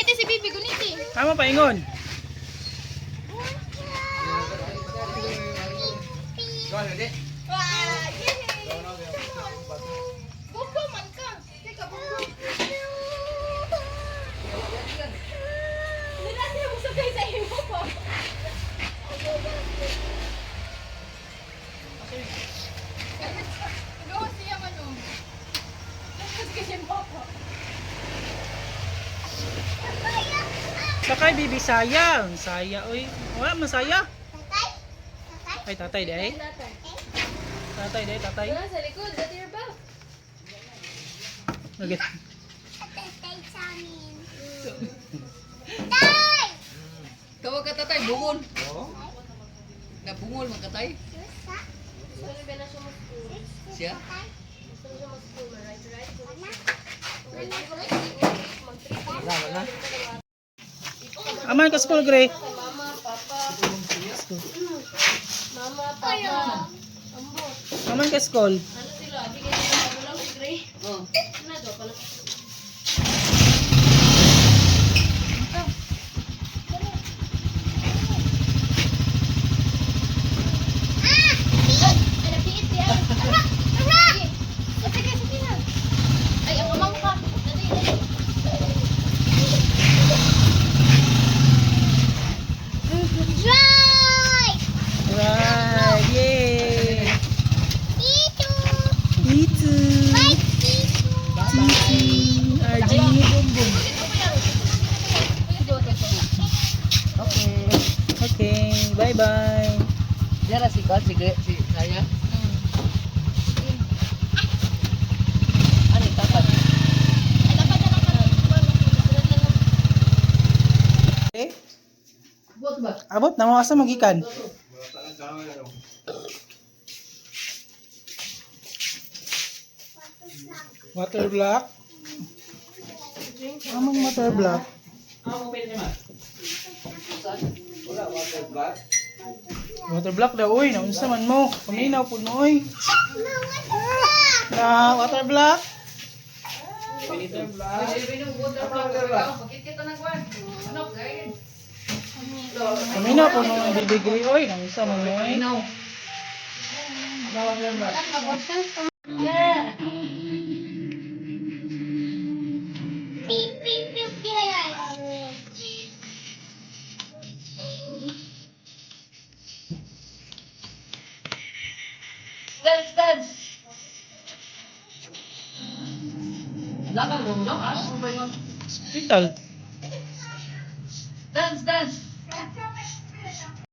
Guniti si Bibi, guniti. Tama pa ingon. Wow! Yay! Buko man ka. Teka, buko. Nila siya musakay sa imo pa. Gawa siya man oh. Tapos kasi papa. Sakay bibi sayang. Saya oy. Wala man saya. Ay tatay di ay. Tatay. Tatay di ay, tatay. Wala sa likod, dati your back. Okay. Tatay sa amin. Tay! Tawag ka tatay, bungol. Nabungol man katay. Susa? Gusto ni Bella siya mo-school. Siya? Gusto niya mo-school, right, right? Wala? Wala, wala. Aman ka school gray. Mama, papa. Mama, papa. Ambo. Aman ka school. Ano sila? Bigyan nila magulang si Gray. Oh. Ano daw pala? Ah! Ay, napiit siya. Ara! Ara! Sige, sige na. Ay, ang amang ka. Dali, dali. Drive! Right. Yay. Tito! Tito. Bye, Tito! Tito. RG. Okay. Okay. Bye-bye. Diyan na si Kwan, si, si Saya. Ano yung tapat? Ay, dapat na lang karon. Okay. Buot ba? Abot na mo asa magikan. Water block. Amang water block. Water block daw oy, naunsa man mo? Paminaw pud mo oy. Ma, what the fuck? Na water block. Paminaw pud mo ang bibigay oy, naunsa man mo oy. Beep, beep, beep, beep. Dance, dance! Lakang mo, no? Ano ba yun? Hospital. Dance, dance!